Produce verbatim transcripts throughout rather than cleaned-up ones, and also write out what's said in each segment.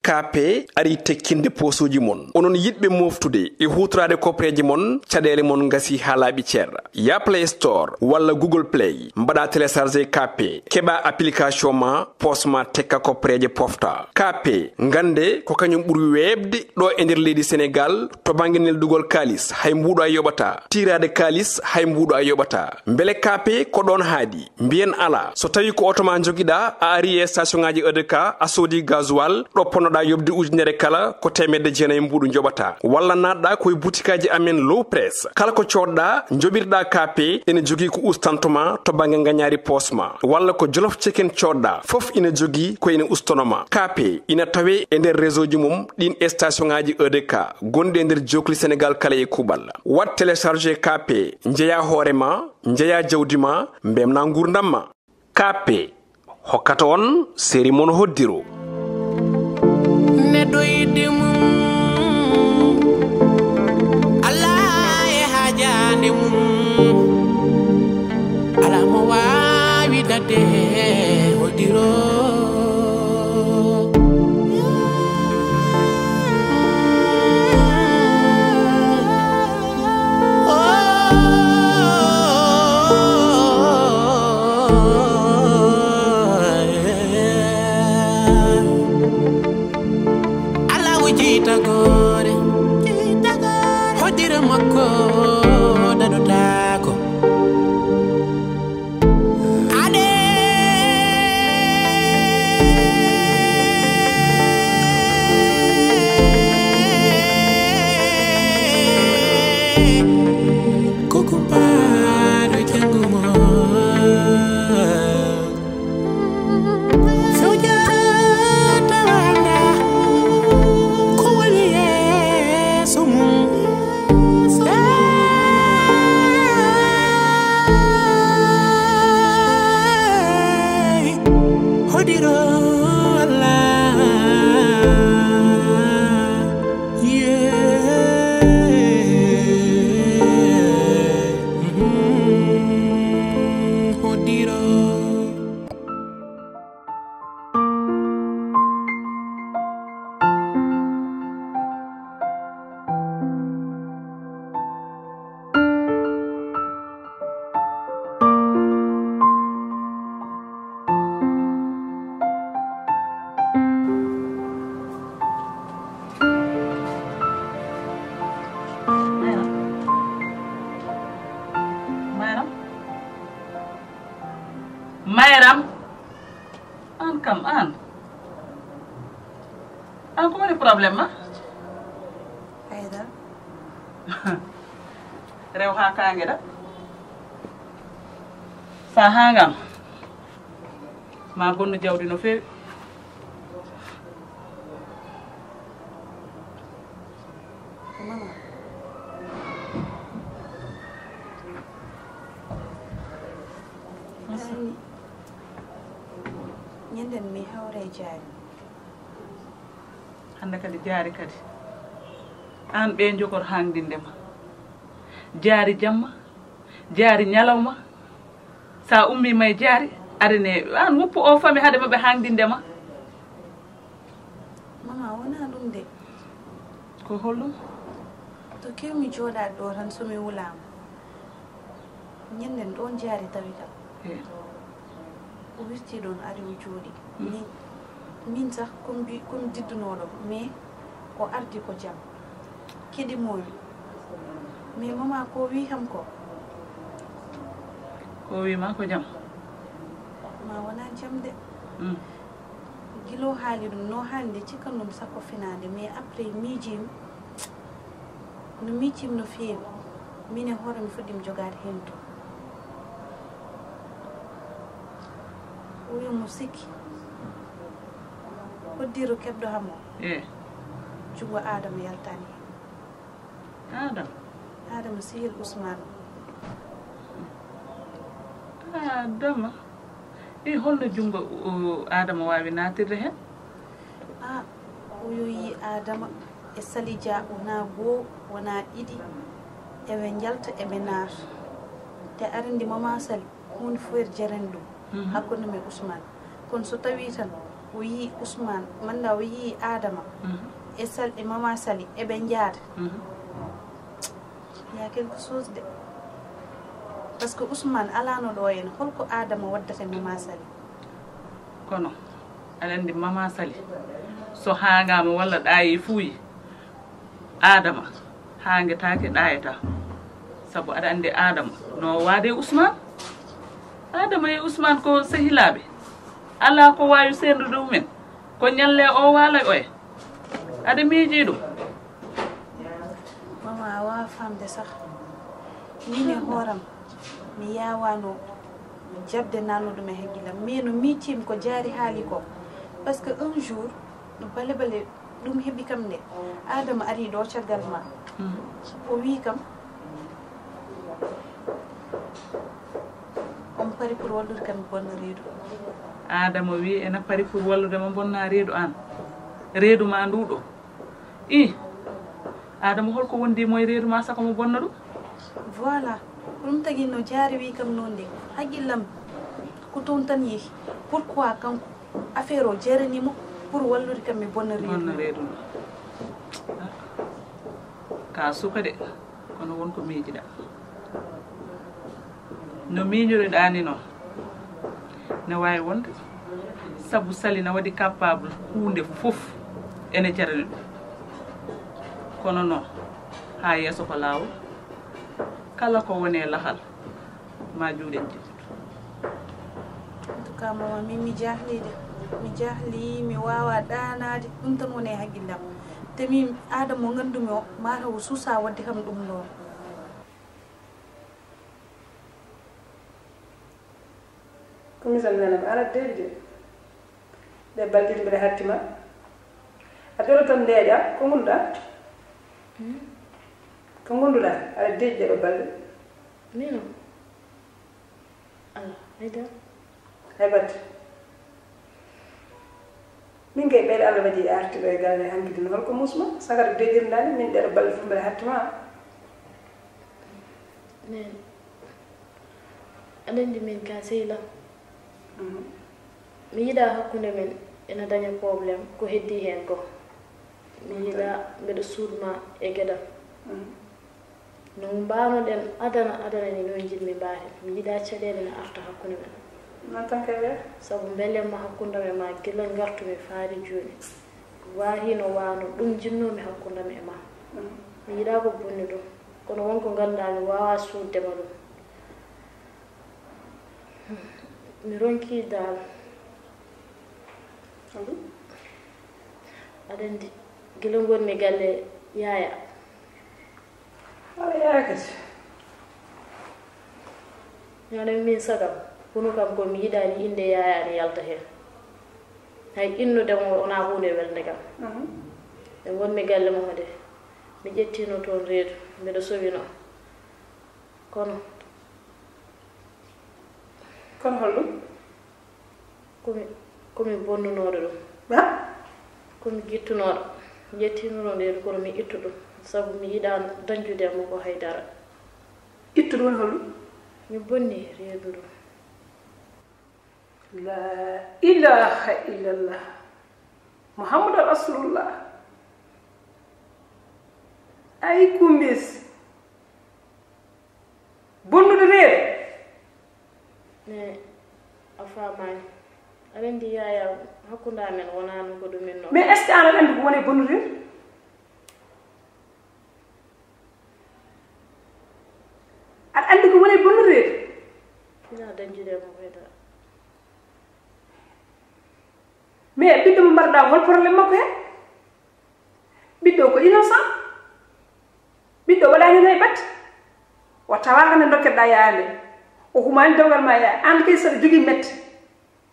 Kaape arii tekkinde poosuuji mon. Onon yiɗɓe mooftude e huutoraade koppareeje mon, caɗeele mon ngasii haa laaɓi cer. Yah Play Store walla Google Play, mbaɗaa télécharger Kaape, keɓaa application ma, poos ma tekka koppareeje pofta. Kaape, ngannde ko kañum ɓuri weeɓde ɗo e nder leydi Senegaal to bannge neldugol kaalis, hay mbuuɗu a yoɓataa. Tiiraade kaalis, hay mbuuɗu a yoɓataa. Mbele Kaape ko ɗoon haaɗi? Mbiyen alaa. So tawii ko oto ma njogiɗaa, a arii e station ŋaaji E D K, a soodii gasoil, ɗo ponnoɗaa yoɓde ujunere kala, ko teemedde jeenayi mbuuɗu njoɓataa. Walla naatɗaa ko e butikaaji amen Low Press. Kala ko coodɗaa, njoɓirɗaa Kaape, ene jogii ko ustantoo ma to bannge ngañaari poos ma. Walla ko Jolof Chicken coodɗaa, fof ina jogii ko ene ustanoo ma. Kaape ina tawee e nder réseau ji mum ɗiin station ŋaaji E D K gonɗi e nder jookli Senegaal kala e kuuɓal. Waɗ télécharger Kaape, njeyaa hoore ma, njeyaa jawdi ma, mbeltinaa nguurndam ma. Kaape hokkata on seeri mon hoddiro. Neɗɗo yiɗde mum, Alla e haajaande mum. Alaa mo waawi daɗde hoddiro. Alla wujji tagoore, hoddiro makko daɗotaako. Ade ko kumpaaɗo janngo mo. Sujata wanga ko woni yeeso mum. Hey, hodiro Allah. Yeah. Mm, hodiro. Mayram. Mayram. Aan kam, aan. Aan, ko woni problème ma? Aida. Rew haa kaange ɗa. Sa haa ngam. Ma bonnu jawdi no feewi. Mama. Massa. Ñanden mi hawre jaari. Hannde kadi jaari kadi. Aan ɓe njogor hangdinde ma. Jaari jamma, jaari ñalawma. Sa ummi may jaari, aɗa ne aan woppu o fami hade maɓe hangdinde ma. Mama, wona ɗum de. Ko holɗum? To kewmi jooɗaade ɗo tan so mi wulaama. Ñanden ɗoon jaari tawi kam. Eh. O wirti ɗoon ari o jooɗi. Mm. Min, min sah ko mi, ko mi diddunooɗo, mais o ardi ko jam. Keɗi moomi. Mais mama ko wi kam ko? Ko wi ma ko jam? Ma wona jam de. Mm. Gila o haali ɗum, no hannde cikkan ɗum sakko finaande, mais après miijiimi, no miijiimi no feewi. Min e hoore mi fuɗɗiimi jogaade heen to. O wi mo sikki. Hoddiro keɓɗo hamo. Eh. Junngo Adama yaltaani heen. Adama. Adama sehil Ousmane. Adama. E holno junngo, o, Adama waawi naatirde heen? A, o yoyi Adama e Sali Dia wonaa goo, wonaa ɗiɗi, eɓe njalta, eɓe naata. Te arindi mama Sali, huunde fof ene jarani ɗum, mhm, hakkunde mum e Ousmane. Kono so tawii tan, O yii Ousmane, manda o yii Adama e Sal e Mama Sali eɓe njaada. Il y a quelque chose de. Parce que Ousmane alaano ɗo en, holko Adama waddata Mama Sali? Kono aɗa anndi Mama Sali, so haangaama walla ɗaayi fuuyi, Adama haangetaake, ɗaayata. Sabu aɗa anndi Adama no waade e Ousmane. Adama e Ousmane ko sehilaaɓe. Alaa ko waawi seendude mumen. Ko ñalle o waala oya. Aɗa miijii ɗum? Mama, a waawa faamde sax. Min e hooram, mi yaawaano jaɓde naatnude ɗum e hakkillam. Mais no miijtiimi ko Jaari haali ko. Parce que un jour, no bale bale ɗum heɓi kam nde. Adama ari ɗo caggal ma. O wii kam, on pari pour wallude kam mi bonna reedu. Adama wii ena pari pour wallude mo bonna reedu an. Reedu ma ndu ɗo. I, Adama holko wondi mo e reedu ma saka mo bonna ɗum? Voilà. Ko ɗum tagi no Jaari wii kam noon de. Hakkillam ko toon tan yehi. Pourquoi kanko affaire o jeerani mo pour wallude kam mi bonna reedu? Bonna reedu. Ka suka de, kono won ko miijiɗa. No miiñoriɗaa ni noon ne waawi wonde, sabu Sali na waɗi capable huunde fof ene jarani ɗum. Kono noon, haa yeeso ko laawol, kala ko woni e lahal, ma juuɗe jibintu. En tout cas, Mama, min mi jahli de. Mi jahli, mi waawa ɗaanaade. Ɗum tan woni e hakkillam. Te min, Adama mo nganndumi o, mataw o suusa waɗde kam ɗum ɗo. Ko misal nenam, aɗa deeƴi de. Ɗe balɗe ɗiɗi mbeɗa hatti ma. A jolo tan ndeeƴa, ko ngonduɗa? Ko ngonduɗa? Aɗa deeƴi ɗeɗo balɗe. Mino? Allah, hayda. Hay batte. Min kay ɓeyɗo Allah waɗi arti ɗo e galle hankidi no holko musma? Sagata deeƴirɗa ni min ɗeɗo balɗe fof mbeɗa hatti ma. Neen, aɗa anndi min ka sehil am. Mi yiɗa hakkunde men ena daña problème ko heddi heen ko. Mi yiɗa mbeɗa suuɗ ma e geɗal. No mbaawnoɗen adana adana ni noon njiɗmi mbaawen. Mi yiɗa caɗeele ne arta hakkunde men. Noon tan kay wiyata. Sabu mbelemma hakkunde am e ma gila ngartumi faade jooni. Waahino waano ɗum njinnoomi hakkunde am e ma. Mi yiɗa ko bonni ɗum. Kono won ko ngannduɗaa mi waawaa suuɗde ma ɗum. Mi ronkii daal. Aɗa anndi gila ngonmi galle Yaaya. Aɗa Yaaya kadi. Ñande min sagam, kono kam ko mi yiɗaani innde Yaaya ne yalta heen. Hay innude mo wonaa huunde welnde kam. Nde ngonmi galle makko nde, mi ƴettino toon reedu, mbeɗa sowino. Kono. Kono holɗum? Komi, komi bonnunooɗo ɗum. Ha? Komi gittunooɗo. Ƴettinooɗo reedu kono mi ittu ɗum. Sabu mi yiɗaano dañcude e makko hay dara. Ittude woni holɗum? Mi bonni reedu ndu. La ilaha illallah. Muhammadu Rasulullah. Ay kumbis. Bonnude reedu? Mais a faamaani. Aɗa anndi Yaaya hakkunde amen wonaano ko ɗum min noon. Mais est-ce que aan aɗa anndi ko woni e bonnude reedu? Aɗa anndi ko woni e bonnude reedu? Ina dañcude e makko hay dara. Mais ɓiɗɗo mo mbaɗɗa hol problème makko heen? Ɓiɗɗo ko innocent. Ɓiɗɗo waɗaani heen hay batte. O tawaaka nde ndokkeɗaa Yaaya nde. O humaani dewgal ma Yaaya. Aan kay saɗa jogii mette.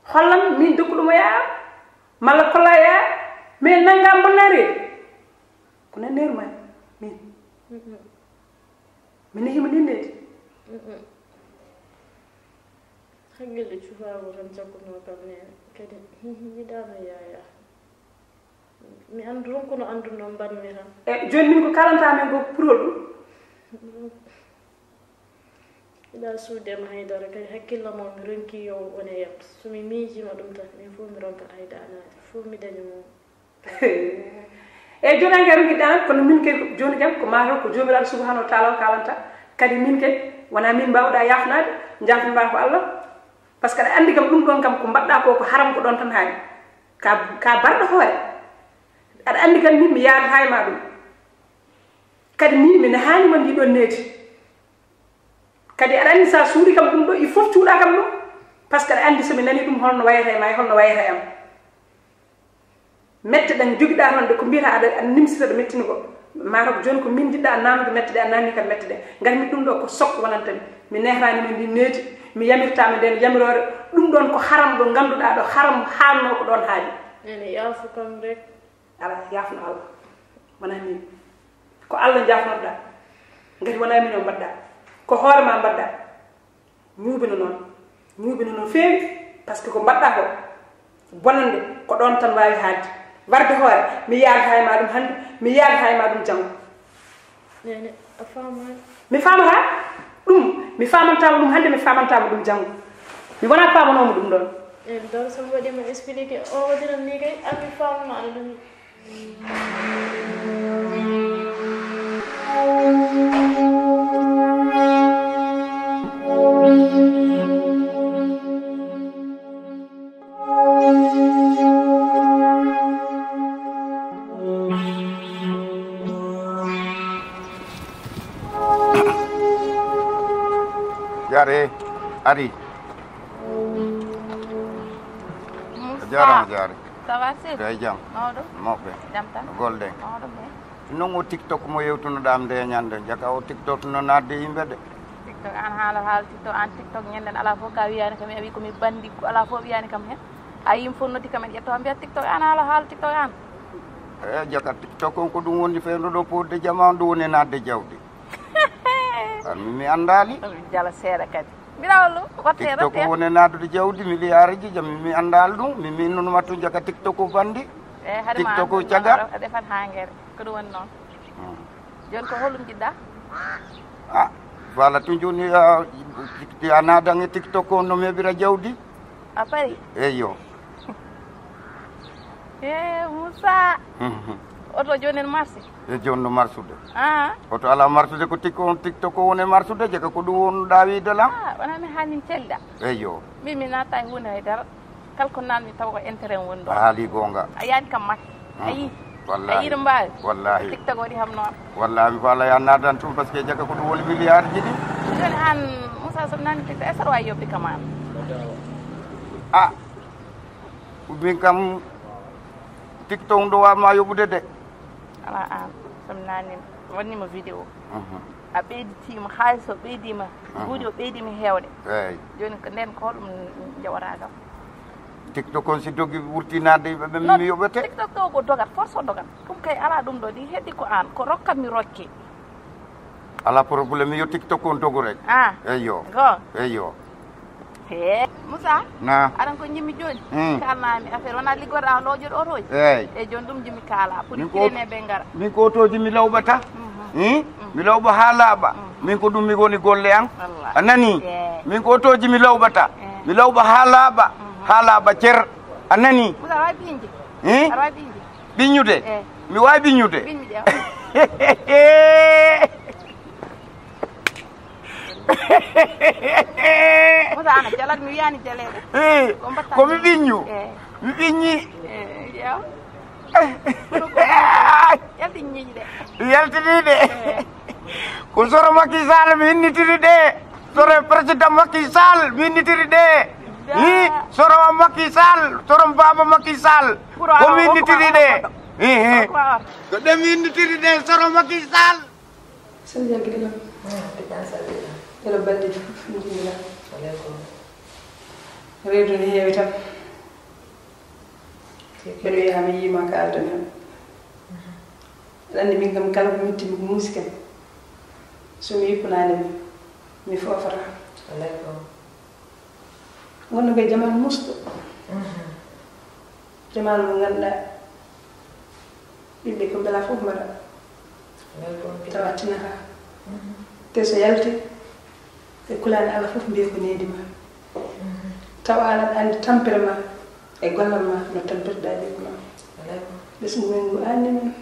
Hollam min dokkuɗo mo Yaaya. Malla kolla Yaaya. Mais nanngaa bonna reedu. Ko nan neeru ma min. Mi nehima ni needi. Hakkille cufaango tan jaggunoo kam ne kadi yiɗaano Yaaya. Mi anndu ronkuno anndu noon mbaɗmi tan. E jooni min ko kalanta men ko pour holɗum? Mbiɗa suude ma haydara, kadi hakkillo mo mi ronki yo wone yam. So mi miijiima ɗum tan, min fof mi ronkat hay daanaade, fof mi daña mo. Eyyi, jooni an kay ronkiɗa an, kono min kay jooni kam ko mataw ko Joomiraaɗo Subhaanahu wa Taala o kaalanta. Kadi min kay wonaa min mbaawɗa yaafnaade, njaafnanɗa ko Allah. Par ce que aɗa anndi kam ɗum ɗoon kam ko mbaɗɗa ko, ko haram ko ɗoon tan haani. Ka, ka barɗo hoore. Aɗa anndi kam min mi yaadata e ma ɗum. Kadi min mi nehaani ma ndi ɗoon needi. Kadi aɗa anndi so a suuɗii kam ɗum ɗo, il faut cuuɗa kam ɗum. Par ce que aɗa anndi so mi nanii ɗum holno wayata e ma e holno wayata e am. Mette ɗen jogiɗa hannde ko mbiyata aɗa aɗa nimsita ɗo mettini ko. Mataw ko jooni ko min jiɗɗa a naamde mette ɗe a naamni kam mette ɗe. Ngarmi ɗum ɗo ko sok wonanta mi. Mi nehranima ndi needi, mi yamirtama nden yamiroore. Ɗum ɗon ko haram ɗo ngannduɗa ɗo haram haanno ko ɗon haaɗi. Nene yaafu kam rek. Ala yaafno Allah. Wona min. Ko Allah njaafnotoɗa. Ngati wona min o mbaɗɗa. Ko hoore ma mbaɗɗa. Ñuuɓina noon. Ñuuɓina no feewi. Par ce que ko mbaɗɗa ko bonande ko ɗon tan waawi haaɗde. Warde hoore mi yaadata e ma ɗum hannde, mi yaadata e ma ɗum janngo. Nene a faamaani. Mi faamata ɗum, mi faamantama ɗum hannde, mi faamantama ɗum janngo. Mi wona paamanoomo ɗum ɗon. Nene doro so mi waɗi ma expliqué o waɗiran ni kay an mi faammaano ɗum. Jaare ari. A jaaraama jaare. Ça va sir? Kay jam. Mawɗo. Moɓɓe. Jam tan. Golde. Mawɗo ɓe. Non o TikTok mo yewtunoɗa am nde ñande jaka o TikTok no nadde yimɓe de. TikTok an haala haala TikTok an TikTok ñanden ala fof ka wiyani kam a wi komi bandi ala fof wiyani kam hen. A yim fof noddi kam en ƴetto mbiya TikTok an haala haala TikTok an. E jaka TikTok on ko ɗum woni fewndo ɗo podde jama on ɗum woni nadde jawdi. An mi mi andaali. Jala seeɗa kadi. Mbiɗa hollu watte TikTok o woni nadude jawdi miliyareji jam mi mi andaali ɗum mi mi nunuma tun jaka TikTok o bandi. E hade ma TikTok o caga. Aɗa fat ha ngere ko ɗum woni noon. Joni ko holɗum jiɗɗa? A faala tun joni a nadan e TikTok o no meɓira jawdi. A paari? Eyyo. E Moussa. Oto joni en marsi? E joni no marsude. A. Oto ala marsude ko tikko on tiktok o woni e marsude jeka ko ɗum wonɗa wiide lan. A wona mi haalin celɗa. Eyyo. Min mi natta e hunde haydara. Kala ko nanmi taw ko intérêt on woni ɗo. A haali goonga. A yaani kam makki. A yii. Wallahi. A yii ɗo mbaawi. Wallahi. Tiktok waɗi ham noon. Wallahi mi faala ya nadan tun parce que jaka ko ɗum woni milliard ji ɗi. Joni an Moussa somi nani tiktok est ce que aɗa wawi yoɓde kam an? A. Min kam tiktok ɗo wawma yoɓude de. Ala an somi nani wannima vidéo. A ɓeyditima haalis o ɓeydima. Buuɗi o ɓeydima heewde. Eyyi. Joni ko nden ko holɗum jawata kam? TikTok on si dogi wurti nadde yimɓe ɓe mi yoɓete. TikTok ɗo ko dogat force o dogat ɗum kay ala ɗum ɗo ɗi heddi ko an ko rokkat mi rokke. Ala problème yo TikTok on dogu rek. A eyyo. Go. Eyyo. He Moussa. Na. Aɗan ko jimmi joni. Hmm. Kalnami affaire wona liggoɗa o lojoɗo otoji. Eyyi. E joni ɗum jimmi kala pour kirene ɓe gara. Min ko otoji mi lawɓata. Hmm? Mi lawɓa ha laaɓa. Min ko ɗum mi woni golle an. A nani? Min ko otoji mi lawɓata. Mi lawɓa ha laaɓa. Ha laaɓa cer. A nani? Moussa wawi ɓiñde. Aɗa wawi ɓiñde. Ɓiññude? Mi wawi ɓiññude. Moussa ana jalat mi wiyani jaleɗe. Ko mbatta? Komi ɓiññu. Mi ɓiññi. Yaltiniɗe. Ko soro Macky Sall mi innitiri ɗe. Soro président Macky Sall mi innitiri ɗe. Hi soro Macky Sall soro baba Macky Sall. Ko mi innitiri ɗe. Hi hi. Ko ɗe mi innitiri ɗe soro Macky Sall. Sali jaggiɗo lam. Elo balɗe alhamdulillah. Reedu ne heewi tan. Mbeɗa wiya mi yiima ka aldani am. Aɗa anndi min kam kala ko mittimi ko muusi kam. So mi yippanani mi mi foofata. Ngonno koye jamaanu musɗo. Jamaanu mo ngannduɗaa ɓiɓɓe ko mbela fof mbaɗa tawa tinata. Te so yalti Ɓe kulaani Allah fof mbiya ko needi ma. Tawa aɗa anndi tampere ma e gollal ma no tampirɗa ɓiɓɓe ma. Ɓesngu men ngu anni men.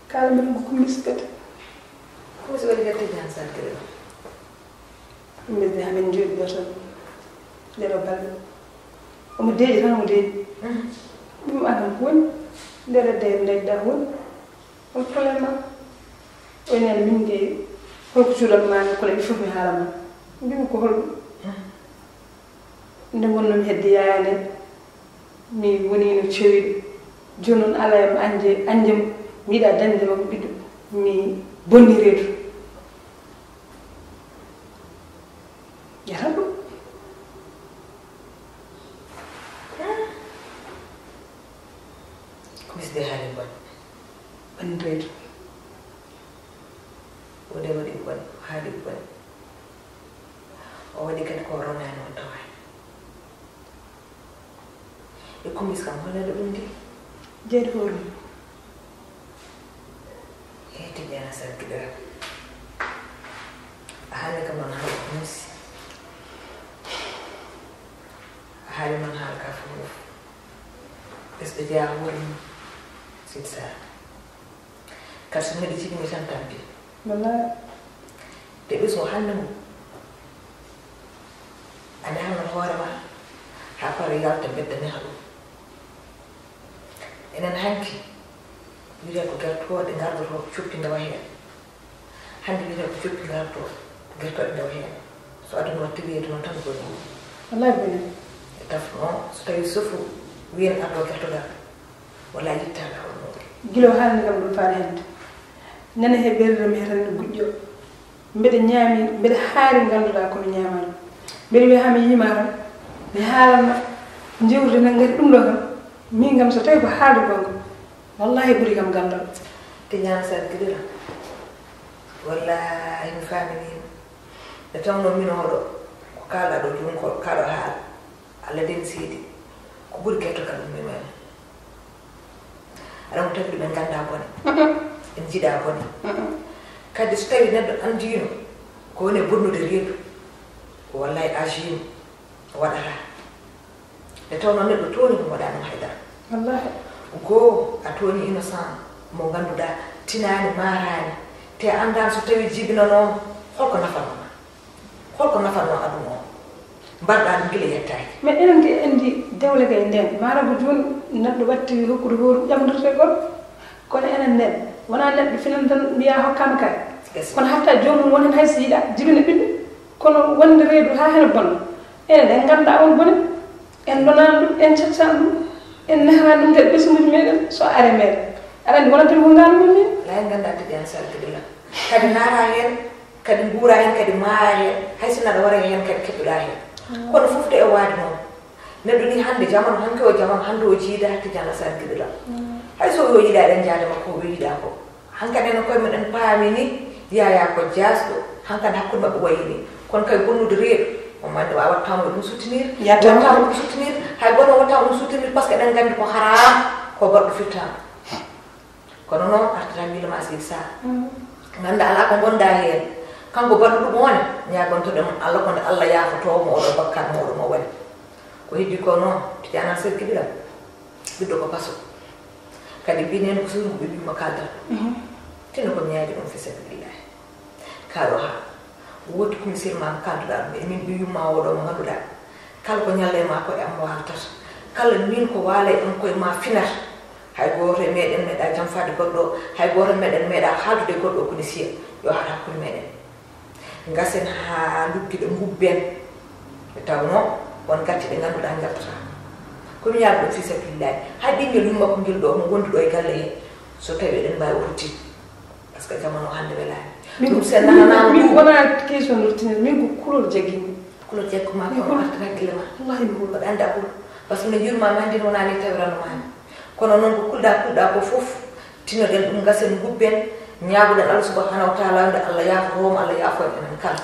Kala mbiɗa ngu kummis kadi. Kummis waɗi kadi tigi han sat kadi ɗo. Mbedde hamin jooɗi ɗo tan. Nde ɗo balɗe. Omo deeƴi tan omo deeƴi. Ɗum aɗa ko woni. Nde ɗo deeƴi ndeyɗa woni. On problème ma. O nani min de holko cuuɗam ma ko laɓi fof mi haala ma. Mbimi ko holɗum. Nde ngonnomi hedde yaaya nde mi woni no cewiɗo. Jooni noon ala e anje anjam mi yiɗa dañde makko ɓiɗɗo mi bonni reedu. Yata ɗum. Ko misde haali bone. Bonni reedu. O de waɗi bone, o haali bone. O waɗi kadi ko ronani on tawani. E kumis kam holno ɗo ɗum di? Jeeri hoore mum. E tijjana sarkiɗoya. A haali kam noon haala ko muusi. A haali noon haala ka fof. Ɓesɗo jeya hoore mum. Sin sara. Kadi so neɗɗo jiɗi mi tan tampi. Wallahi. Te ɓesngu hannde ngu a nehanno hoore ma haa para yalta beddani ha ɗum. Enen hanki wiyete ko gertooɗe ngardoto coppi ndewa heen. Hannde wiyete ko coppi ngardoto gertooɗe ndewa heen. So aduna waɗti wiyeede noon tan boni. Wallahi boni. E tafno so tawi sofu wiyen ardo gertogal. Wala yittaala on mawɗo. Gila o haalani kam ɗum faade hannde. Nana he ɓerɗe mi hatan guƴƴo. Mbeɗa ñaami, mbeɗa haari ngannduɗaa ko mi ñaamaani. Mbeɗa wiya haa mi yiima tan, mi haalanma, jewtude tan ngati ɗum ɗo kam. Min kam so tawi ko haalde gonga, wallahi ɓuri kam ganndal. Te ñaam sa gidira. Wallahi mi faamini. Nde tawno min oɗo, ko kaalɗa ɗo jooni ko kaaɗo haala. Allah den seedi ko ɓuri gertogal ummi men. Aɗa mo tawi ɓe ngannda bone. En njiɗa bone. Kadi so tawi neɗɗo anndino ko woni e bonnude reedu, wallahi ajino o waɗata. Nde tawno neɗɗo tooni ɗum waɗa ɗum haydara. Wallahi. Goo a tooni innocent mo ngannduɗa tinaani maaraani te a anndan so tawi jibinano holko nafanoma. Holko nafanno aduna o? Mbarɗa ɗum gila yettaaki. Mais enen ke andi dewle kay nden maara ko jooni neɗɗo watti hokkude hoore ƴamdirte gol. Kono enen nden wona neɗɗo finan tan mbiya hokkama kay. Kono hatta joomum wonen hay si yiɗa jibina ɓiɗɗo kono wonde reedu ha hene bonna. Enen en ngannda on bone. En ndonani ɗum en caccan ɗum. En nehrani ɗum kadi ɓesnguji meɗen so are meɗen aɗa andi wonantemi ko nganndu mum min. Lay ngannda tigi en salkidila kadi naara hen. Kadi nguura heen kadi maara heen hay sinno aɗa wara heen kadi keɓɓiɗaa heen. Kono fof to e waade noon neɗɗo ni hannde jamanu hanke o jamanu hannde o jiida tijana sargiɗo lam. Hay so o yiɗaa eɗen njaade makko o yiɗaa ko hankadi enen koye meɗen paami ni yaya ko jaasɗo hankadi hakkunde maɓɓe wayi ni kono kay bonnude reeɗo on mande wawattama ɗum soutenir wattama ɗum soutenir hay gono wattama ɗum soutenir par ce que eɗen nganndi ko haram ko baɗɗo fittama. Kono noon artirami lama sik sa ngannda alaa ko ngonda heen kanko baɗɗo ɗum one ñaagontoɗe mo allah ko nde allah yaafotoo mo oɗo bakkat mo oɗo mo waɗi. Ko heddi ko noon tijana serkiɗiram ɓiɗɗo ko paso kadi mbinen ko suudu ko ɓe mbimmo kaldal tino ko ñaagi ɗum fi sabilillahi. Kaaɗo haa woti commissaire ma ko kalduɗa ɗum e min ɓe yumma oɗo mo ngannduɗa kala ko ñalla e ma koye am waaltata kala min ko waala e am koye ma finata. Hay gooto e meɗen meeɗa janfaade goɗɗo hay gooto e meɗen meeɗa haaldude goɗɗo koni siya yo haɗ hakkunde meɗen. Ngasen haa luggiɗo ngubben ɓe tawno won gacce ɗe ngannduɗa ngartata. Komi ñaago ɗum fi sabilillahi hay ɓinngel yumma ko ngel ɗo mo wondi ɗo e galle he so tawi eɗen mbawi o ruttide. Parce que jamanu hannde welaani. Min ɗum ko sen nananaama min ɗum. Wona question ruttinir min ko kulol jagimi. Kulol jagguma kono arta hakkille ma. Wallahi mi hul. Mbaɗa annda hul. Parce que no njurma ma ndin wonani tawiranno mani kono noon ko kulɗa kulɗa ko fof tinoɗen ɗum ngasen ngubben ñaagoɗen allah subhanahu wa taala nde allah yaafotoma allah yaafo en enen kala.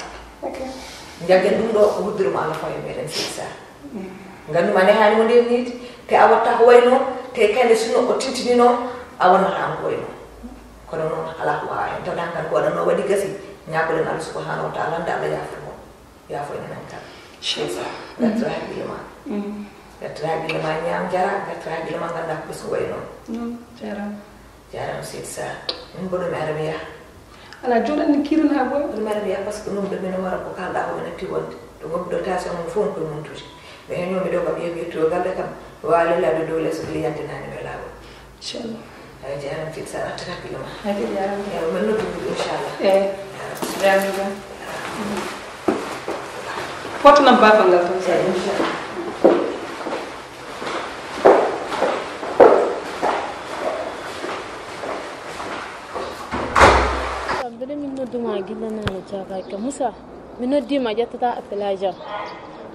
Jaggen ɗum ɗo ko huddiri mo allah fawi meɗen sisa. Nganndu ma nehani mo nden niiti te a watta ko way noon te kayne sinno o tintinino a wonnata mo ko way noon. Kono noon alaa ko wawa heen tawde han kan ko waɗanno waɗi gasi. Ñaagoɗen Allah subhanahu wa taala, nde Allah yaafir mo, yaafoyna men kala. Inchallah. Gartira haqqille ma. Gartira haqqille ma, ñaam jara, gartira haqqille ma, ngannda ko ɓesngu wayi noon. Noon, jarama. Jarama, Seydi Sall. Min mboɗo mi ara mi yaha. Ala, joɗan ni kirin ha boy. Mboɗo mi ara mi yaha, parce que ɗum ɗo mino wara ko kalɗa ko, mino tiwonde. To goɗɗo dotation mum fof, on koye mum tuuti. Mais hen ñoomi ɗo kam, yeeɓi yettude galle kam, wawa lellade dow leeso, cliente nani mi lawol. Inchallah. Eyi, jarama, Seydi Sall, artiraki ɗum. Eyi, jarama. Eyi, min noddu inchallah. Eyi. Jarama. Jarama. Foto nam bafal ngal tan. Eyi, inchallah. Mbeɗa min nodduma gilla nane, jaabaaki kam. Moussa, mi noddima, ƴettata appel ha jam.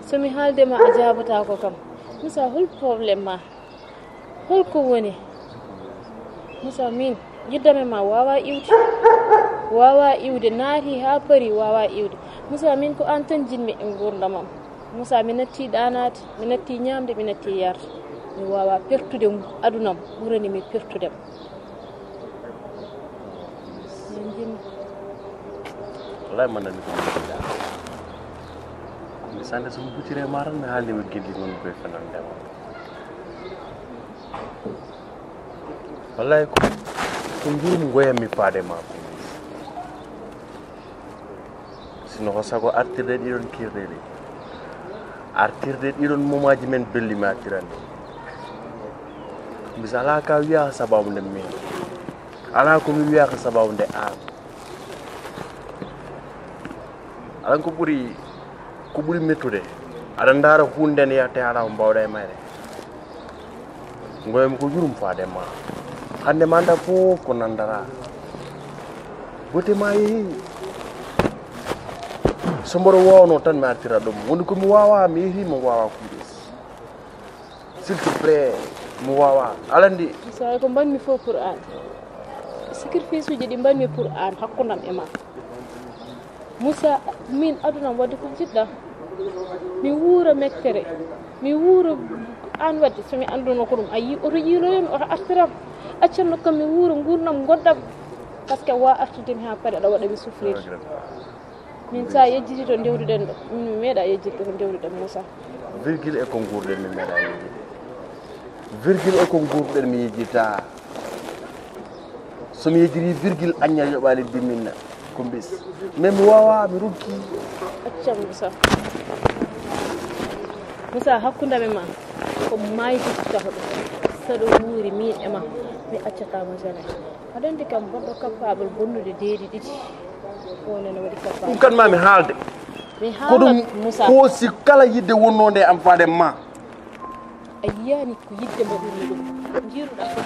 So mi haalde ma, a jaabatako kam. Moussa, hol problème ma? Holko woni? Moussa, min, yiddam e ma wawa iwde. Wawa iwde, naati ha paari, wawa iwde. Moussa, min ko an tan jinmi e ngurdamam. Moussa, mi natti ɗanade, mi natti ñamde, mi natti yarde. Mi wawa pertude adunam, ɓurani mi pertudem. Min jinmi. Wallahi, man nani ko mi jiɗɗa. Kono sande so mi buccire ma tan, mi haalni mi gilli gonmi koye fenande ma. Wallahi, ko, ko njurmi goyammi faade ma ko. Sino ko sago artirde ɗiɗon kirɗe ɗe. Artirde ɗiɗon momaaji men belli mi artirande. Misa ala ka wiya sababu nde min. Ala ko mi wiya ko sababu nde an. Aɗa ko ɓuri, ko ɓuri mettude, aɗa ndaara huunde nde yahte alaa ko mbaawɗa e mayre. Ngoyam ko jurum faade ma. Hannde ma annda fof ko nandara. Bote ma yehi. So mboɗo wawno tan mi artira ɗum. Woni ko mi wawa, mi yehi mo wawa kuuɗes. S'il te plaît, mo wawa. Aɗa anndi. Moussa, ko mbanmi fof pour an. Sacrifice uji ɗi mbanmi pour an, hakkundam e ma. Moussa, min aduna am wadde ko jiɗɗa. Mi wuura mettere. Mi wuura an wadde, so mi annduno ko ɗum. A yi oto yiiloyam, oto artiram. Accanno kam mi wuura nguurndam goɗɗam. Parce que wa artudemi ha paari, aɗa waɗa mi souffrir. Min, sa yejjiti to ndewruɗen ɗo, min mi meeɗa yejjitde ko ndewruɗen Moussa. Virgule e ko nguurɗen mi meeɗa yejjitde. Virgule e ko nguurɗen mi yejjita. So mi yejjiti virgule, añña yoɓaali dimminna ko mbis. Mais mi wawa, mi ronki. Accam Moussa. Moussa, hakkundam e ma ko mayde taho ɗo. Saɗo wuuri min e ma, mi accatama jamais. Aɗa anndi kam goɗɗo capable bonnude deedi ɗiɗi. Wonano waɗi capable. Ɗum kan ma mi haalde. Mi ko ɗum haalat, Moussa. Hoosi kala yidde wonnonde e am faade ma. A yiyani ko yidde mbaɗirmi ɗum. Njiiruɗa ko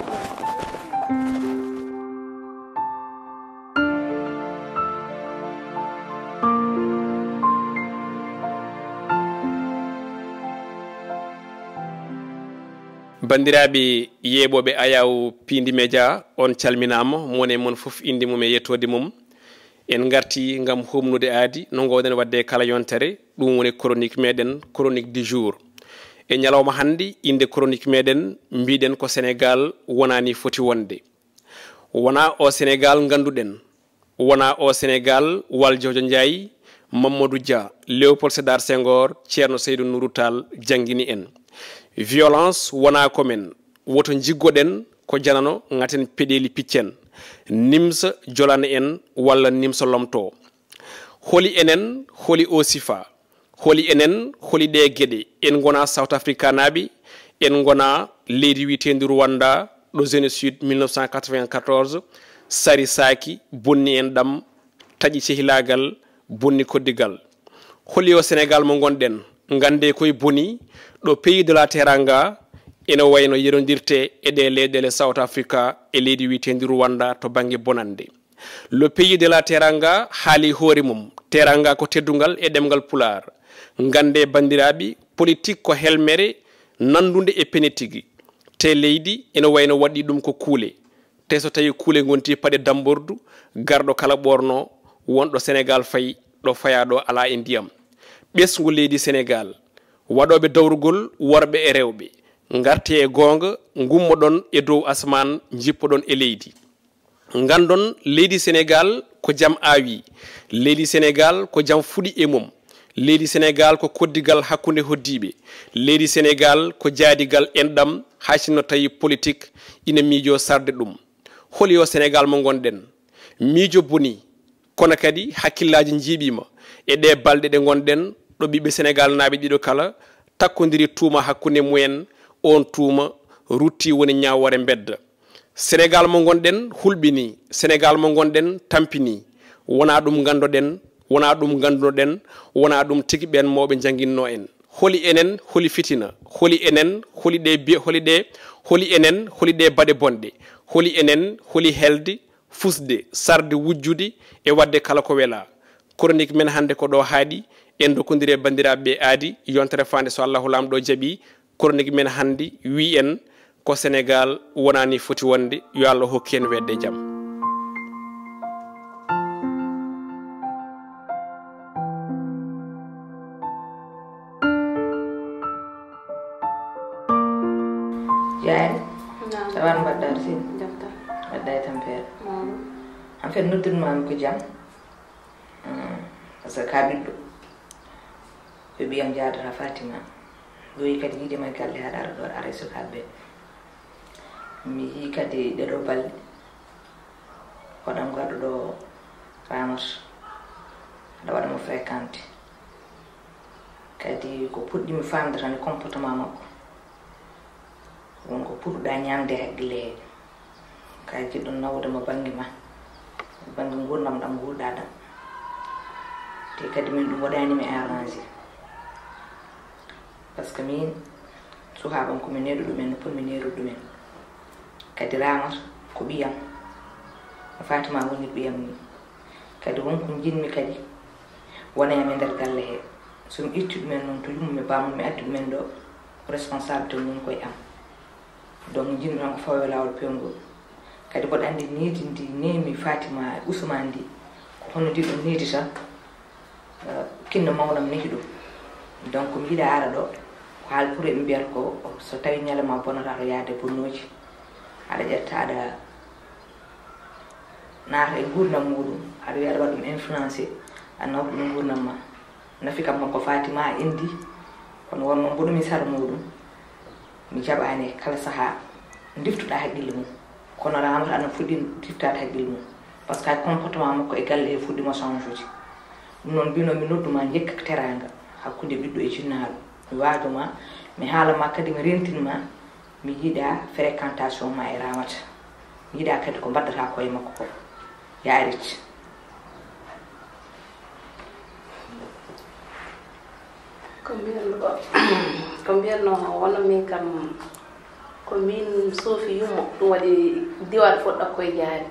Banndiraaɓe yeeɓooɓe Ayaw Piindi Media, on calminaama, mo woni e mon fof innde mum e yettoode mum. En ngartii ngam humnude aadi no ngoowɗen waɗde e kala yontere, ɗum woni chronique meɗen, chronique du jour. E ñalawma hannde, innde chronique meɗen, mbiɗen ko Senegaal wonaa ni foti wonde. Wonaa o Senegaal ngannduɗen. Wonaa o Senegaal Waljojo Njaay, Mamadou Dia, Léopold Sédar Senghor, Ceerno Seydou Nourou Tall janngini en. Violence wonaa ko men. Woto njiggoɗen ko janano, ngaten peɗeeli piccen. Nimsa jolana en walla nimsa lomto. Holi enen, holi o sifa? Holi enen, holi ɗee geɗe? En ngonaa South Africanaaɓe, en ngonaa leydi wiyeteendi Rwanda, ɗo génocide mille neuf cent quatre-vingt-quatorze sari saaki, bonni en ɗam, taƴi cehilaagal, bonni koddigal. Holi o Senegaal mo ngonɗen? Nganndee koye boni, ɗo pays de la Teranga ene wayno yerondirte e ɗee leyɗeele South Africa e leydi wiyeteendi Rwanda to bannge bonannde. Le pays de la Teranga haali hoore mum. Teranga ko teddungal e ɗemngal Pulaar. Nganndee banndiraaɓe, politik ko helmere nanndunde e pene tigi. Te leydi ene wayno waɗi ɗum ko kuule. Te so tawi kuule ngonti paɗe dambordu, garɗo kala ɓoorno, wonɗo Senegaal fayi, ɗo fayaa ɗo alaa e ndiyam. Ɓesngu leydi Senegaal, waɗooɓe dawrugol worɓe e rewɓe, ngartee e goonga, ngummoɗon e dow asmaan, njippoɗon e leydi. Nganndon leydi Senegaal ko jam aawi. Leydi Senegaal ko jam fuɗi e mum. Leydi Senegaal ko koddigal hakkunde hoɗdiiɓe. Leydi Senegaal ko jaadigal enɗam, hay sinno tawi politik ina miijoo sarde ɗum. Holi o Senegaal mo ngonɗen? Miijo bonii, kono kadi hakkillaaji njiiɓiima e ɗee balɗe ɗe ngonɗen, ɗo ɓiɓɓe Senegaalnaaɓe ɗiɗo kala takkondiri tuuma hakkunde mumen, oon tuuma ruttii woni ñaawoore mbedda. Senegaal mo ngonɗen hulɓinii, Senegaal mo ngonɗen tampinii. Wonaa ɗum nganndoɗen, wonaa ɗum nganndunoɗen, wonaa ɗum tigi ɓeen mawɓe njannginnoo en. Holi enen, holi fitina, holi enen, holi ɗee bi-, holi ɗee, holi enen, holi ɗee baɗe bonɗe, holi enen, holi helde, fusde, sarde, wujjude e waɗde kala ko welaa. Chronique men hannde ko ɗo haaɗi, en ndokkondire banndiraaɓe ɓe aadi, yontere faande so Allahu Laamɗo jaɓii, chronique men hannde wi en ko Senegaal wonani foti wonde, yo Allah hokku en weetde jam. Jaani, naam, tawa no mbaɗɗaa, Sidi? Jam tan. Mbaɗɗaa e tampere? Naam. En fait, noddirmaami ko jam. Hmm, parce que ka ɓiɗɗo. Ko ɓiyam jaadata Fatima. Ɗoyi kadi yiide ma galle haɗa ara ɗo ara e sukaaɓe ɓe. Mi yii kadi ɗeɗo balɗe. Waɗan garɗo ɗo Ramata. Aɗa waɗa mo fréquenté. Kadi ko puɗɗimi faamde tan e comportement makko. Won ko puɗɗuɗaa ñaamde e hakkille he. Kay jiɗɗo nawde mo bannge ma, bannge nguurndam ɗam nguurɗaa ɗam. Te kadi min ɗum waɗaani mi arrangé. Parce que min, sukaɓam ko mi neɗɗo ɗumen, no potmi neɗɗo ɗumen. Kadi Ramata ko ɓiyam, no Fatima woni ɓiyam ni. Kadi won ko njiɗmi kadi wona e amen nder galle he. So mi itti ɗumen noon to yumma mi bamma mi addi ɗumen ɗo, ko responsabilité mum koye am. Donc, njiɗmi tan ko fawa e laawol peewngol. Kadi mboɗo anndi needi ndi neemi Fatima e Ousmane ndi, ko hono ndi ɗum needi tan, eh, kinno mawnam nehi ɗum. Donc, mi yiɗa ara ɗo, ko haal pour ɓe mbiyata ko, so tawi ñalawma bonata to yaade bonnooji, aɗa ƴetta aɗa naata e nguurndam muɗum, aɗa wiya aɗa waɗa ɗum influencé, a nawta ɗum nguurndam ma. Nafi kam ko Fatima indi, kono won noon mboɗo mi sara muɗum, mi jaɓaani e kala sahaa ndiftuɗa haqqille mum. Kono Ramata ana fuɗɗi ndiftaade haqqille mum. Parce que comportement makko e galle he fuɗɗima change ude. Ɗum noon mbino mi nodduma njekka teraanga hakkunde ɓiɗɗo e jinnaaɗo. Mi waajo ma, mi haala ma kadi mi rentin ma, mi yiɗa fréquentation ma e Ramata. Mi yiɗa kadi ko mbaɗɗata ko e makko ko. Yaarit. Ko mbiyatno, ko mbiyatno wonno min kam, ko min soofi yummo, ɗum waɗi diwal foɗɗa koye jaari.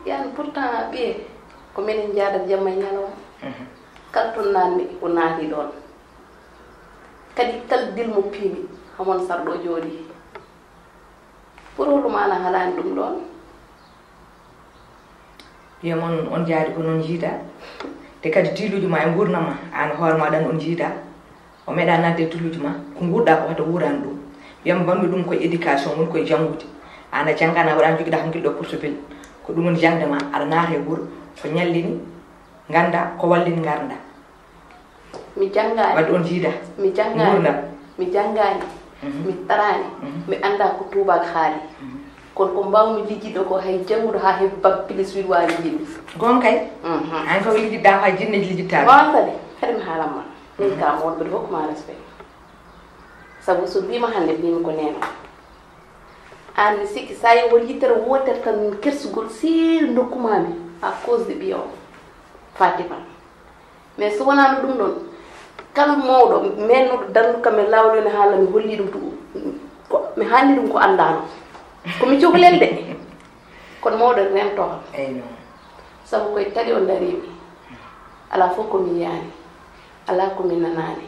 Yan pourtant ɓiye, ko minen njaada jamma e ñalawma. Mhm. Kala toon naatmi, o naati ɗoon. Kadi kala dilmo piimi, hamon sarɗo jooɗi. Pour holɗum aan a halaani ɗum ɗoon? Wiyam on, on jaari ko noon njiida. Te kadi diiluuji ma e nguurndam ma, aan hoore ma ɗan on njiida. O meeɗa naatde e diiluuji ma, ko nguurɗa ko hata wuurani ɗum. Wiyam mbanmi ɗum ko éducation, woni koye janngude. Aan a janngana, waɗa jogiɗa hankil ɗo Portugal. Ko ɗum woni jaŋde ma, aɗa naata e wuro, ko ñallini, ngannda, ko wallini ngarda. Mi janngaani. Waɗi on jiida. Mi janngaani. Nguurndam. Mi janngaani. Mhm. Mi taraani. Mhm. Mi anndaa ko tuubaak haali. Mhm. Kono ko mbaawmi liggitde ko hay janngude haa heɓi bac plus huit waawi liggitde. Goonga kay. Mhm. Aan ko liggitɗaa ko hay jinneeji liggittaa. Goonga kadi. Kadi mi haalan ma. Min ka mawɗo mbiɗa hokku ma respect. Sabu so mbiima hannde mbiimi ko neene. Aan mi sikki so a yehi won yittere wootere tan kersugol seeri ndokkuma mi à cause de ɓiya o. Fatima. Mais so wonaano ɗum ɗon, kala mawɗo mennooɗo darnuɗo kam e laawol woni haala mi holli ɗum tu-, ko, mi haalni ɗum ko anndaano. Ko mi cukalel de. Kono mawɗo rento kam. Eyyo. Sabu koye tali o ndariimi. Alaa fof ko mi yiyaani. Alaa ko mi nanaani.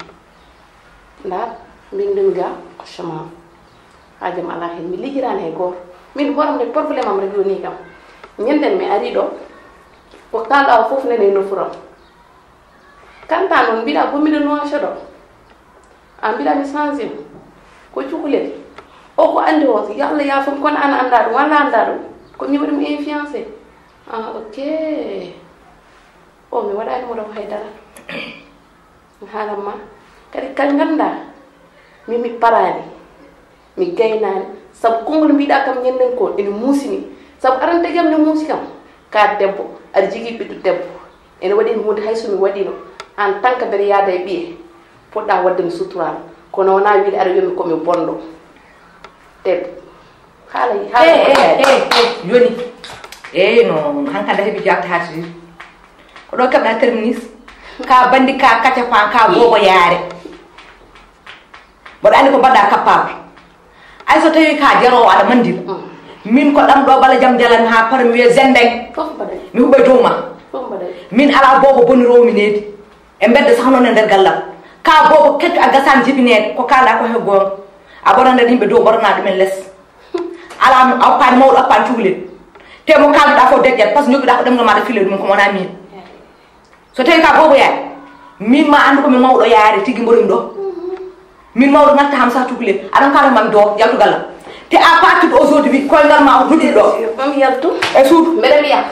Ndaar, mbinndumi ga ko chômage. Haajam alaa heen. Mi liggiraani hay gooto. Min hoore am de problème am rek yoni kam. Ñanden mi ari ɗo. Ko kaalɗaa o fof nene e nofuru am. Kanta noon mbiɗa ko mbiɗa Nouakchott ɗo. A mbiɗa mi changé mo. Ko cukalel. O ko anndi o, yo Allah yaafam, kono an anndaa ɗum, walla anndaa ɗum. Ko mi waɗi mo influencé. Ah, ok. O, mi waɗaani mo ɗo haydara. Haalan ma. Kadi kadi nganndaa, min mi paraani, mi gaynaani. Sabu konngol mbiɗa kam ñannden ko ene muusini. Sabu aran tagi am ne muusi kam. Ka debbo, aɗa jogii ɓiɗɗo debbo. Ene waɗi huunde hay so mi waɗino. En tant que mbeɗa yaada e ɓiye, poɗɗa waɗde mi suturaal. Kono wonaa wiide aɗa wiyami ko mi bonɗo. Debbo. Haala, haala. Eh, eh, eh, eh, joni. Eh, no, hankadi heɓi jatta hati. Ko ɗo keɓɗa terminus. Ka bandi, ka kacapan, ka bobo yaare. Mboɗo andi ko mbaɗɗa capable. Ay so tawi ka jarowo aɗa mandira. Mm. Min ko ɗam ɗo bala jam jalami ha par mi wiye zendeng. Fof mbaɗay. Mi huɓay dow ma. Fof mbaɗay. Min ala bobo bonirowo mi needi. E mbedda sax noon e nder gallam. Ka bobo kettu a gasani jibinede ko kala ko he gonga. A bonana yimɓe dow, bonana ɗumen les. Ala mo a oppaani mawɗo, oppaani cukalel. Te mo kalduɗa fof dejjat, par ce que jogguɗa ko ɗemgal maɗa fille ɗum ko wona min. So tawi ka bobo yaari, min ma andu ko mi mawɗo yaari tigi mboɗo ɗum ɗo. Min mawɗo natta ham sa cukalel. Aɗon kala mam do, yaltu gallam. Te à partir d'aujourd'hui, koyngal ma o duɗi ɗo. Mam yaltu. E suudu. Mbeɗa wiya.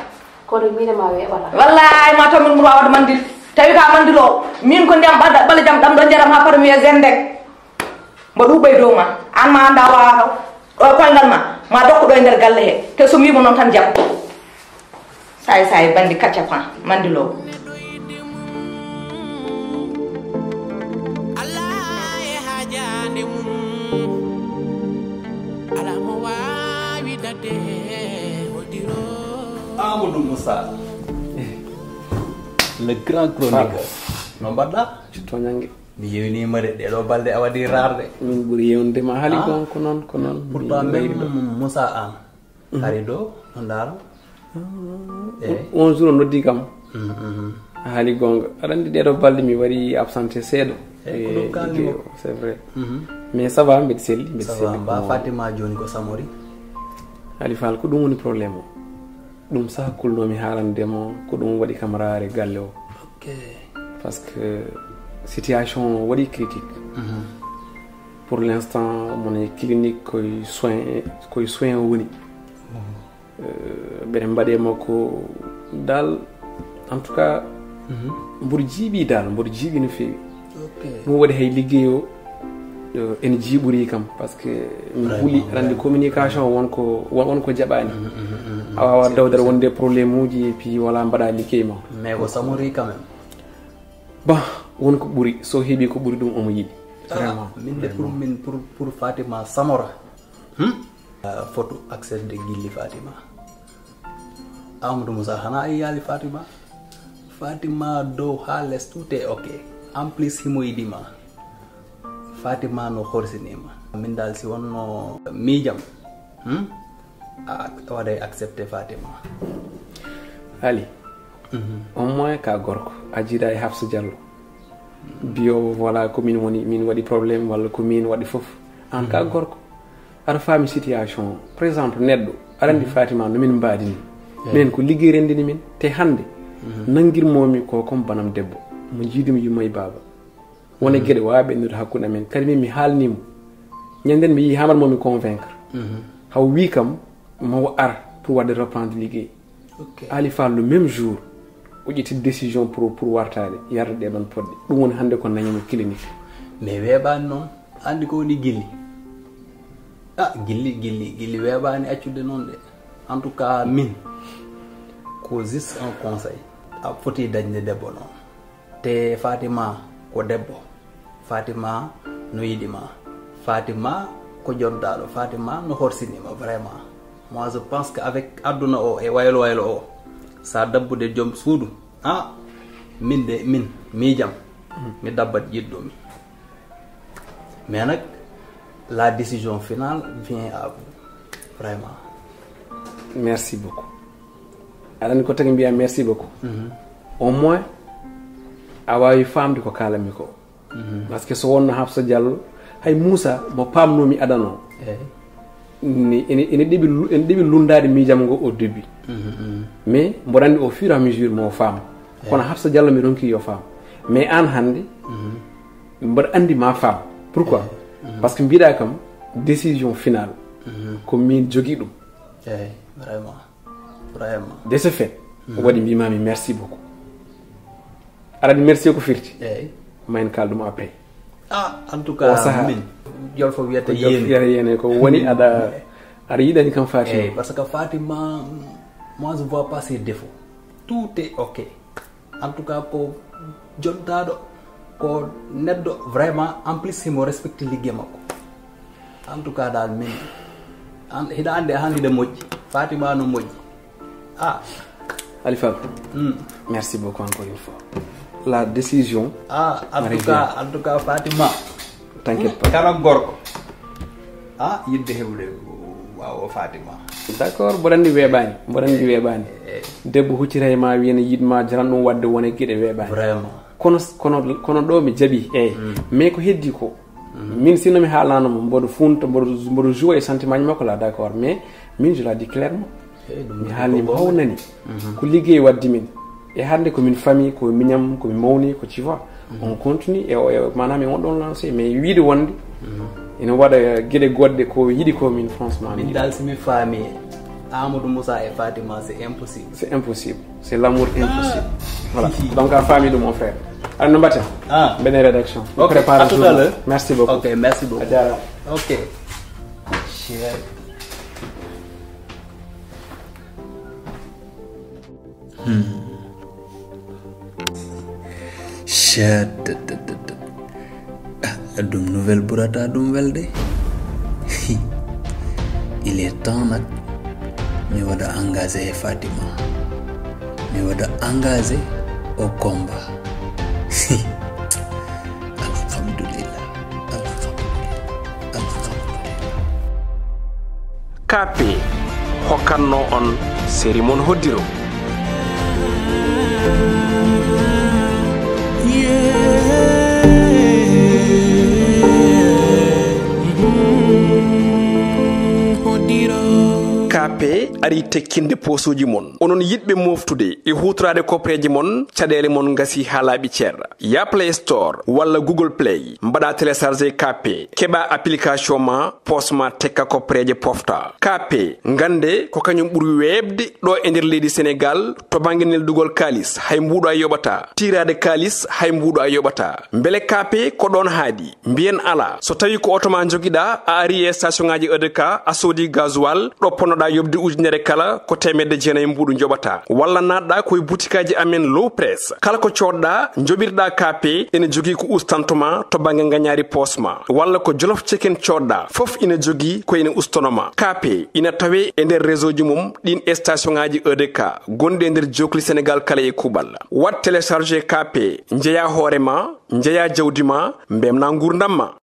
Kono min e ma weeɓata. Wallahi ma taw min ɓura wadde mandil. Tawi ka mandil o. Min ko ndiyam ɓada, ɓala jam ɗam ɗo njaram ha par mi e zendek. Mbo ɗuɓay dow ma. An ma anda wa ɗo koyngal ma. Ma dokko ɗo e nder galle he. Te so mimo noon tan jam. Say say bandi kacca pan. Mandil o. Alla e hajaande mum, alaa mo waawi dadde hoddiro. Amadou Moussa, le grand chroniqueur. No mbaɗɗa? Toñange. Mi yewnima de, ɗeɗo balɗe a waɗi rarde. Min ɓuri yewnde ma haali. Ah? Gon ko noon, ko noon. Pourtant min même wayri ɗo. Moussa Anne. Mhm. Hari ɗo, no ndaaro. Eh. On jour o noddi kam. Mhm, mhm. A haali goonga. Aɗa anndi ɗeɗo balɗe mi waɗi absenté seeɗa. Eh, ko ɗum kaalmi mo. C'est vrai. Mhm. Mais ça va, mbeɗa selli, mbeɗa selli. Ça va, mba ko Fatima jooni ko Samori? Ali Fall, ko ɗum woni problème o. Ɗum saha kulnomi haalande mo, ko ɗum waɗi kam raare galle o. Ok. Parce que situation o waɗi critique. Mhm. Pour l'instant, mon e clinique koye soin, koye soin o woni. Mhm. Euh, mbeɗa mbaɗe makko dal, en tout cas, mhm, mboɗo jiiɓi dal, mboɗo jiiɓi no feewi. Ok. Ɗum waɗi hay liggey o, euh, ene jiiɓori kam, parce que min vraiment, huli, aɗa anndi vraiment. Communication won ko, won, won ko jaɓaani. Mhm, mhm, mhm, mhm. A waawaa dawde aɗa wonde problème uji, et puis wala mbaɗa liggey ma. Mais ko Samori quand même. Bon, won ko ɓuri, so heɓi ko ɓuri ɗum omo yiɗi. Ah, vraiment, min de pour vraiment. Min, pour, pour Fatima Samora. Hmm? Ah, photo accès de Gilli Fatima. Amadou Moussa, xanaa ay yaali Fatima? Fatima dow haa les, tout est ok. En plus, himo yiɗi ma. Fatima no horsini ma. Min dal si wonno miijam. Hmm? A, a waɗay accepté Fatima. Ali, mhm, au moins ka gorko, a jiida e Hafsa Diallo. Biyo, voilà, ko min woni, min waɗi problème, walla ko min waɗi fof. An ka, mhm, gorko. Aɗa faami situation o. Par exemple, neɗɗo, aɗa anndi, mhm, Fatima, no min mbaadini. Eey. Min ko liggey renndini min. Te hannde, mhm, nanngirmomi ko comme banam debbo. Mo jiidumi yumma e baaba. Wona, mhm, geɗe waawi ɓennude hakkunde amen. Kadi min mi haalni mo. Ñande mi yii Hamar mo mi convaincre. Mhm. Haw wii kam, mawo ar pour waɗde reprendre liggey. Ok. Ali Fall, le même jour, o ƴetti décision pour, pour wartaade, yarde ɗee ɗoon poɗɗe. Ɗum woni hannde ko nañi mo clinique. Mais weeɓaani noon. Anndi ko woni gilli? Ah, gilli, gilli, gilli weeɓaani accude noon de. En tout cas, min, ko juste un conseil. A foti dañde debbo noon. Te Fatima ko debbo. Fatima no yiɗi ma. Fatima ko jontaaɗo. Fatima no horsini ma vraiment. Moi, je pense que avec aduna o e waylo waylo o, sa dabbude joom suudu, ah, min de, min, miijam, mi dabbat yiɗɗo mi. Mais nak, la décision finale vient à vous. Vraiment. Merci beaucoup. Aɗa anndi ko tagi mbiya merci beaucoup. Mhm. Au moins, a waawi faamde ko kaalanmi ko. Mhm. Parce que so wonno Hafsa Diallo, hay Moussa mo paamnomi adano. Eey. Ni, ene, ene ɗeɓi lu-, ene ɗeɓi lunndaade miijam ngo au début. Mhm, mhm. Mais mboɗo anndi au fur et à mesure mo faam. Eey. Kono Hafsa Diallo mi ronki yo faam. Mais aan hannde, mhm, mboɗo anndi ma faam. Pourquoi? Eey. Mhm. Parce que mbiɗa kam décision finale. Mhm. Ko min jogii ɗum. Eey, vraiment. Vraiment. De ce fait, o waɗi mbimami merci beaucoup. Aɗa anndi merci ko firti? Eyyi. Ma en kaal ɗum après. Ah, en tout cas, min, jolfo wiyata yéen. Wiyata yéen ko woni aɗa, aɗa yiɗani kam Fatima. Eyyi, parce que Fatima, moi, je vois pas ses défauts. Tout est ok. En tout cas, ko jontaɗo, ko neɗɗo vraiment, en plus, himo respecte ligge makko. En tout cas, dal min, an, hiɗa anndi han hiɗa moƴƴi. Fatima no moƴƴi. Ah. Alifa, merci beaucoup encore une fois. La décision. Ah, en tout cas, en tout cas, Fatima. T'inquiète pas. Kala gorko. Ah, yidde hewde waawo Fatima. D'accord, mboɗo anndi weeɓaani. Mboɗo anndi weeɓaani. Eh. Debbo huccita e ma, wiya ne yiɗ ma, jaran ɗum waɗde wona geɗe weeɓaani. Vraiment. Kono, kono, kono ɗo mi jaɓi, eyyi. Mais ko heddi ko, min sinno mi haalano mo, mboɗo funta, mboɗo, mboɗo joue e sentiment ji makko la, d'accord, mais min je la dis clairement. Eyyi, ɗum mi haalni mo, hawnani. Ko liggey waddi min. E hannde ko min famille, ko miñam, ko mi mawni, ko, tu vois. On continue e, e, maanaam e on ɗon lancé, mais wiide wonde ina waɗa geɗe goɗɗe ko yiɗi ko min, franchement. Min dal, si mi faami Amadou Moussa e Fatima, c'est impossible. C'est impossible. C'est l'amour impossible. Voilà. Donc, a faami ɗum, mon frère. Allez, no mbatten. Ah. Mbeɗen rédaction. Ok, prépare à tout à l'heure. Merci beaucoup. Ok, merci beaucoup. A jaaraama. Ok. Shit. Hmm. Shit. Ah, ɗum nouvelle ɓurata ɗum welde. Il est temps nak mi waɗa engagé e Fatima. Mi waɗa engagé au combat. Alhamdulillah. Alhamdulillah. Alhamdulillah. K P hokkanno on série mon hoddiro. K P ari tekkinde posuuji mon. Onon yiɗɓe moftude e huutoraade kopreeje mon, caɗeele mon ngasi haa laaɓi cer. Ya Play Store walla Google Play, mbaɗa télécharger K P, keɓa application ma, pos ma tekka kopreeje pofta. K P, ngannde ko kañum ɓuri weeɓde ɗo e nder leydi Senegal to bannge neldugol kaalis, hay mbuuɗo a yoɓata. Tiiraade kaalis, hay mbuuɗo a yoɓata. Mbele K P ko ɗoon haaɗi? Mbiyen alaa. So tawii ko oto ma njogiɗaa, a ari e station ŋaaji E D K, a soodi gasoil, ɗo ponnoɗaa yoɓde ujunere kala, ko teemedde jeenayi mbuuɗu njoɓataa. Walla naatɗaa ko e butikaaji amen Low Press. Kala ko coodɗaa, njoɓirɗaa K P, ene jogii ko ustanto ma to bannge ngañaari poos ma. Walla ko Jolof Chicken coodɗaa, fof ina jogii ko ina ustono ma. K P ina tawee e nder réseau ji mum, ɗiin e station ŋaaji E D K, gonɗi e nder jookli Senegal kala e kuuɓal. Waɗ télécharger K P, njeyaa hoore ma, njeyaa jawdi ma, mbemnaa nguurndam ma.